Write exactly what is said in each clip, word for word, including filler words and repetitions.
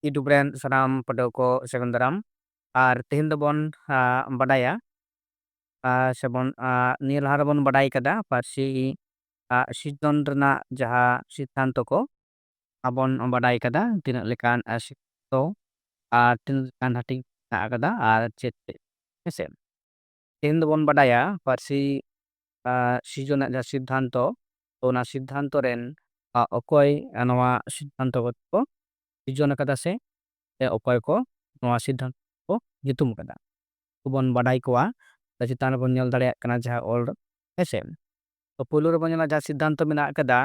YouTube ᱨᱮᱱ ᱥᱟᱱᱟᱢ ᱯᱟᱹᱴᱷᱩᱣᱟᱹ ᱠᱚ ᱥᱟᱹᱜᱩᱱ ᱫᱟᱨᱟᱢ᱾ ᱟᱨ ᱛᱮᱦᱮᱧ ᱫᱚᱵᱚᱱ, ᱟ, ᱵᱟᱰᱟᱭᱟ, ᱟ, ᱥᱮᱵᱚᱱ, ᱟ, ᱱᱤᱭᱟᱹ ᱞᱟᱦᱟ ᱨᱮᱵᱚᱱ ᱵᱟᱰᱟᱭ ᱠᱟᱫᱟ ᱯᱟᱹᱨᱥᱤ, ᱟ, ᱥᱤᱨᱡᱚᱱ ᱨᱮᱱᱟᱜ ᱡᱟᱦᱟᱸ ᱥᱤᱫᱽᱫᱷᱟᱱᱛᱚ ᱠᱚ ᱟᱵᱚᱱ ᱵᱟᱰᱟᱭ ᱠᱟᱫᱟ, ᱛᱤᱱᱟᱹᱜ ᱞᱮᱠᱟᱱ, ᱟ, ᱥᱤᱫᱽᱫᱷᱟᱱᱛᱚ ᱟᱨ ᱛᱤᱱᱟᱹᱜ ᱞᱮᱠᱟᱱ ᱦᱟᱹᱴᱤᱧ ᱢᱮᱱᱟᱜ ᱟᱠᱟᱫᱟ ᱟᱨ ᱪᱮᱫ ᱪᱮᱫ, ᱦᱮᱸᱥᱮ᱾ ᱛᱮᱦᱮᱧ ᱫᱚᱵᱚᱱ ᱵᱟᱰᱟᱭᱟ ᱯᱟᱹᱨᱥᱤ, ᱟ, ᱥᱤᱨᱡᱚᱱ ᱨᱮᱱᱟᱜ ᱡᱟᱦᱟᱸ ᱥᱤᱫᱽᱫᱷᱟᱱᱛᱚ, ᱛᱚ ᱚᱱᱟ ᱥᱤᱫᱽᱫᱷᱟᱱᱛᱚ ᱨᱮᱱ, ᱟ, ᱚᱠᱚᱭ, ᱟ, ᱱᱚᱣᱟ ᱥᱤᱫᱽᱫᱷᱟᱱᱛᱚ ᱠᱚ ᱥᱤᱨᱡᱚᱱ ᱟᱠᱟᱫᱟ ᱥᱮ, ᱥᱮ ᱚᱠᱚᱭ ᱠᱚ ᱱᱚᱣᱟ ᱥᱤᱫᱽᱫᱷᱟᱱᱛᱚ ᱠᱚ ᱧᱩᱛᱩᱢ ᱟᱠᱟᱫᱟ, ᱵᱚᱱ ᱵᱟᱰᱟᱭ ᱠᱚᱣᱟ᱾ ᱪᱮᱛᱟᱱ ᱨᱮᱵᱚᱱ ᱧᱮᱞ ᱫᱟᱲᱮᱭᱟᱜ ᱠᱟᱱᱟ ᱡᱟᱦᱟᱸ ᱚᱞ, ᱦᱮᱸᱥᱮ᱾ ᱛᱚ ᱯᱳᱭᱞᱳ ᱨᱮᱵᱚᱱ ᱧᱮᱞᱟ ᱡᱟᱦᱟᱸ ᱥᱤᱫᱽᱫᱷᱟᱱᱛᱚ ᱢᱮᱱᱟᱜ ᱟᱠᱟᱫᱟ,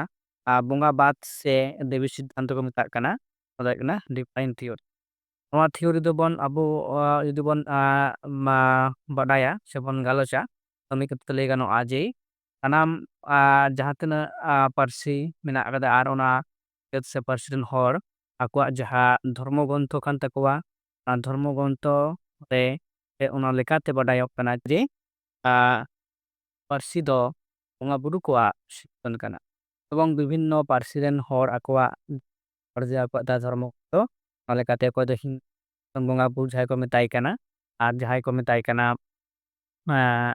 ᱟ, ᱵᱚᱸᱜᱟ ᱵᱟᱫ ᱥᱮ ᱫᱮᱵᱤ ᱥᱤᱫᱽᱫᱷᱟᱱᱛᱚ ᱠᱚ ᱢᱮᱛᱟᱜ ᱠᱟᱱᱟ, ᱚᱱᱟ ᱫᱚ ᱦᱩᱭᱩᱜ ᱠᱟᱱᱟ divine theory᱾ ᱱᱚᱣᱟ theory ᱫᱚᱵᱚᱱ ᱟᱵᱚ, ᱟ, ᱡᱩᱫᱤ ᱵᱚᱱ, ᱟ, ᱢᱟ, ᱵᱟᱰᱟᱭᱟ ᱥᱮᱵᱚᱱ ᱜᱟᱞᱚᱪᱟ, ᱛᱚ ᱢᱤᱫ ᱠᱟᱛᱷᱟ ᱛᱮ ᱞᱟᱹᱭ ᱜᱟᱱᱚᱜᱼᱟ ᱡᱮ ᱥᱟᱱᱟᱢ, ᱟ, ᱡᱟᱦᱟᱸ ᱛᱤᱱᱟᱹᱜ, ᱟ, ᱯᱟᱹᱨᱥᱤ ᱢᱮᱱᱟᱜ ᱟᱠᱟᱫᱟ ᱟᱨ ᱚᱱᱟ ᱡᱟᱹᱛ ᱥᱮ ᱯᱟᱹᱨᱥᱤ ᱨᱮᱱ ᱦᱚᱲ ᱟᱠᱚᱣᱟᱜ ᱡᱟᱦᱟᱸ ᱫᱷᱚᱨᱢᱚ ᱜᱨᱚᱱᱛᱷᱚ ᱠᱟᱱ ᱛᱟᱠᱚᱣᱟ, ᱚᱱᱟ ᱫᱷᱚᱨᱢᱚ ᱜᱨᱚᱱᱛᱷᱚ ᱨᱮ, ᱨᱮ ᱚᱱᱟ ᱞᱮᱠᱟᱛᱮ ᱵᱟᱰᱟᱭᱚᱜ ᱠᱟᱱᱟ ᱡᱮ, ᱟ, ᱯᱟᱹᱨᱥᱤ ᱫᱚ ᱵᱚᱸᱜᱟ ᱵᱩᱨᱩ ᱠᱚᱣᱟᱜ ᱥᱤᱨᱡᱚᱱ ᱠᱟᱱᱟ᱾ ᱮᱵᱚᱝ ᱵᱤᱵᱷᱤᱱᱱᱚ ᱯᱟᱹᱨᱥᱤ ᱨᱮᱱ ᱦᱚᱲ ᱟᱠᱚᱣᱟᱜ ᱯᱟᱹᱨᱥᱤ, ᱟᱠᱚᱣᱟᱜ ᱫᱷᱚᱨᱢᱚ ᱠᱚ, ᱚᱱᱟ ᱞᱮᱠᱟᱛᱮ ᱚᱠᱚᱭ ᱫᱚ ᱦᱤᱱᱫᱩ ᱵᱚᱸᱜᱟ ᱵᱩᱨᱩ ᱡᱟᱦᱟᱸᱭ ᱠᱚ ᱢᱮᱛᱟᱭ ᱠᱟᱱᱟ, ᱟᱨ ᱡᱟᱦᱟᱸᱭ ᱠᱚ ᱢᱮᱛᱟᱭ ᱠᱟᱱᱟ, ᱮᱸ,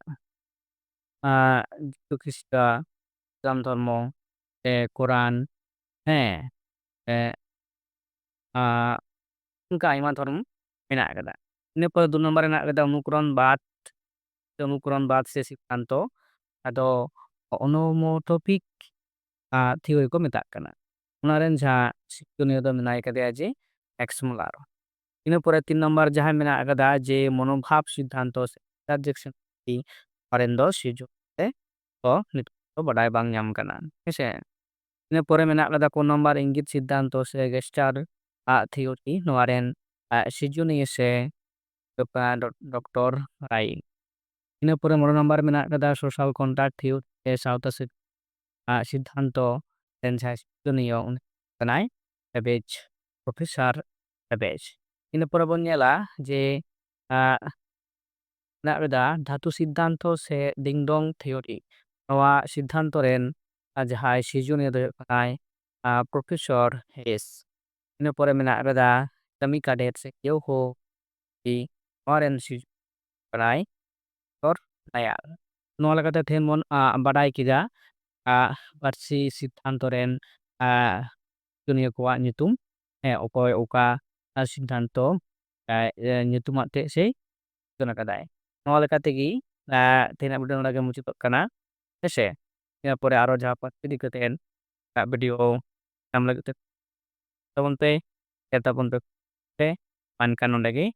ᱮᱸ, ᱡᱤᱥᱩ ᱠᱷᱨᱤᱥᱴ, ᱤᱥᱞᱟᱢ ᱫᱷᱚᱨᱢᱚ, ᱥᱮ ᱠᱳᱨᱟᱱ, ᱦᱮᱸ, ᱮᱸ, ᱟᱸ, ᱚᱱᱠᱟ ᱟᱭᱢᱟ ᱫᱷᱚᱨᱚᱢ ᱢᱮᱱᱟᱜ ᱟᱠᱟᱫᱟ᱾ ᱤᱱᱟᱹ ᱯᱚᱨᱮ ᱫᱩ ᱱᱚᱢᱵᱚᱨ ᱨᱮ ᱢᱮᱱᱟᱜ ᱟᱠᱟᱫᱟ ᱚᱱᱩᱠᱨᱚᱢ ᱵᱟᱫ, ᱚᱱᱩᱠᱨᱚᱢ ᱵᱟᱫ ᱥᱮ ᱥᱤᱫᱽᱫᱷᱟᱱᱛᱚ᱾ ᱟᱫᱚ ᱚᱱᱳᱢᱳᱴᱚᱯᱤᱠ, ᱟᱸ, theory ᱠᱚ ᱢᱮᱛᱟᱜ ᱠᱟᱱᱟ᱾ ᱚᱱᱟ ᱨᱮᱱ ᱡᱟᱦᱟᱸ ᱥᱤᱨᱡᱚᱱᱤᱭᱟᱹ ᱫᱚ ᱢᱮᱱᱟᱭ ᱠᱟᱫᱮᱭᱟ ᱡᱮ ᱢᱮᱠᱥ ᱢᱩᱞᱟᱨ᱾ ᱤᱱᱟᱹ ᱯᱚᱨᱮ ᱛᱤᱱ ᱱᱚᱢᱵᱚᱨ ᱡᱟᱦᱟᱸᱭ ᱢᱮᱱᱟᱜ ᱟᱠᱟᱫᱟ ᱡᱮ ᱢᱚᱱᱳᱵᱷᱟᱵ ᱥᱤᱫᱽᱫᱷᱟᱱᱛᱚ ᱥᱮ interjection theory, ᱱᱚᱣᱟ ᱨᱮᱱ ᱫᱚ ᱥᱤᱨᱡᱚᱱᱤᱭᱟᱹ ᱫᱚ ᱱᱤᱛᱚᱜ ᱫᱚ ᱵᱟᱰᱟᱭ ᱵᱟᱝ ᱧᱟᱢ ᱠᱟᱱᱟ, ᱦᱮᱸᱥᱮ᱾ ᱤᱱᱟᱹ ᱯᱚᱨᱮ ᱢᱮᱱᱟᱜ ᱟᱠᱟᱫᱟ ᱯᱩᱱ ᱱᱚᱢᱵᱚᱨ ᱤᱝᱜᱤᱛ ᱥᱤᱫᱽᱫᱷᱟᱱᱛᱚ ᱥᱮ ᱜᱮᱥᱪᱟᱨ ᱟᱜ theory, ᱱᱚᱣᱟ ᱨᱮᱱ, ᱟᱜ, ᱥᱤᱨᱡᱚᱱᱤᱭᱟᱹ ᱥᱮ ᱰᱚᱠ-, ᱰᱚᱠ-, ᱰᱚᱠᱴᱚᱨ ᱨᱟᱭ᱾ ᱤᱱᱟᱹ ᱯᱚᱨᱮ ᱢᱚᱬᱮ ᱱᱚᱢᱵᱚᱨ ᱢᱮᱱᱟᱜ ᱟᱠᱟᱫᱟ social contract theory ᱥᱮ ᱥᱟᱶᱛᱟ ᱥᱤ-, ᱟᱜ, ᱥᱤᱫᱽᱫᱷᱟᱱᱛᱚ ᱨᱮᱱ ᱡᱟᱦᱟᱸᱭ ᱥᱤᱨᱡᱚᱱᱤᱭᱟᱹ ᱩᱱᱤ ᱠᱟᱱᱟᱭ ᱵᱮᱵᱮᱡᱽ, ᱯᱨᱚᱯᱷᱮᱥᱚᱨ ᱵᱮᱵᱮᱡᱽ᱾ ᱤᱱᱟᱹ ᱯᱚᱨᱮ ᱵᱚᱱ ᱧᱮᱞᱟ ᱡᱮ, ᱟᱜ, ᱢᱮᱱᱟᱜ ᱟᱠᱟᱫᱟ ᱫᱷᱟᱹᱛᱩ ᱥᱤᱫᱽᱫᱷᱟᱱᱛᱚ ᱥᱮ ᱰᱤᱝ ᱰᱚᱝ theory᱾ ᱱᱚᱣᱟ ᱥᱤᱫᱽᱫᱷᱟᱱᱛᱚ ᱨᱮᱱ, ᱟ, ᱡᱟᱦᱟᱸᱭ ᱥᱤᱨᱡᱚᱱᱤᱭᱟᱹ ᱫᱚ ᱦᱩᱭᱩᱜ ᱠᱟᱱᱟᱭ, ᱟ, ᱯᱨᱚᱯᱷᱮᱥᱚᱨ ᱦᱮᱥ᱾ ᱤᱱᱟᱹ ᱯᱚᱨᱮ ᱢᱮᱱᱟᱜ ᱠᱟᱫᱟ ᱠᱟᱹᱢᱤ ᱠᱟᱰᱮᱨ ᱥᱮ ᱠᱮᱣ ᱦᱳ ᱠᱤ ᱱᱚᱣᱟ ᱨᱮᱱ ᱥᱤᱨᱡᱚᱱ ᱠᱟᱱᱟᱭ ᱰᱚᱠᱴᱚᱨ ᱱᱟᱭᱟᱨ᱾ ᱱᱚᱣᱟ ᱞᱮᱠᱟᱛᱮ ᱛᱮᱦᱮᱧ ᱵᱚᱱ ᱟ, ᱵᱟᱰᱟᱭ ᱠᱮᱫᱟ ᱟ, ᱯᱟᱹᱨᱥᱤ ᱥᱤᱫᱽᱫᱷᱟᱱᱛᱚ ᱨᱮᱱ ᱟ, ᱥᱤᱨᱡᱚᱱᱤᱭᱟᱹ ᱠᱚᱣᱟᱜ ᱧᱩᱛᱩᱢ, ᱦᱮᱸ, ᱚᱠᱚᱭ ᱚᱠᱟ ᱟ, ᱥᱤᱫᱽᱫᱷᱟᱱᱛᱚ ᱟ, ᱮ, ᱧᱩᱛᱩᱢᱟᱜ ᱛᱮ ᱥᱮ ᱥᱤᱨᱡᱚᱱ ᱟᱠᱟᱫᱟᱭ᱾ ᱱᱚᱣᱟ ᱞᱮᱠᱟ ᱛᱮᱜᱮ ᱟ, ᱛᱮᱦᱮᱧᱟᱜ ᱵᱷᱤᱰᱤᱭᱳ ᱱᱚᱰᱮ ᱜᱮ ᱢᱩᱪᱟᱹᱫᱚᱜ ᱠᱟᱱᱟ, ᱦᱮᱸ ᱥᱮ? ᱤᱱᱟᱹ ᱯᱚᱨᱮ ᱟᱨᱚ ᱡᱟᱦᱟᱸ ᱯᱟᱹᱨᱥᱤ ᱤᱫᱤ ᱠᱟᱛᱮ ᱮᱴᱟᱜ ᱵᱷᱤᱰᱤᱭᱳ ᱧᱟᱢ ᱞᱟᱹᱜᱤᱫ ᱛᱮ ᱛᱟᱵᱚᱱ ᱯᱮ, ᱥᱮᱭᱟᱨ ᱛᱟᱵᱚᱱ ᱯᱮ, ᱢᱟ ᱮᱱᱠᱷᱟᱱ ᱱᱚᱰᱮ ᱜᱮ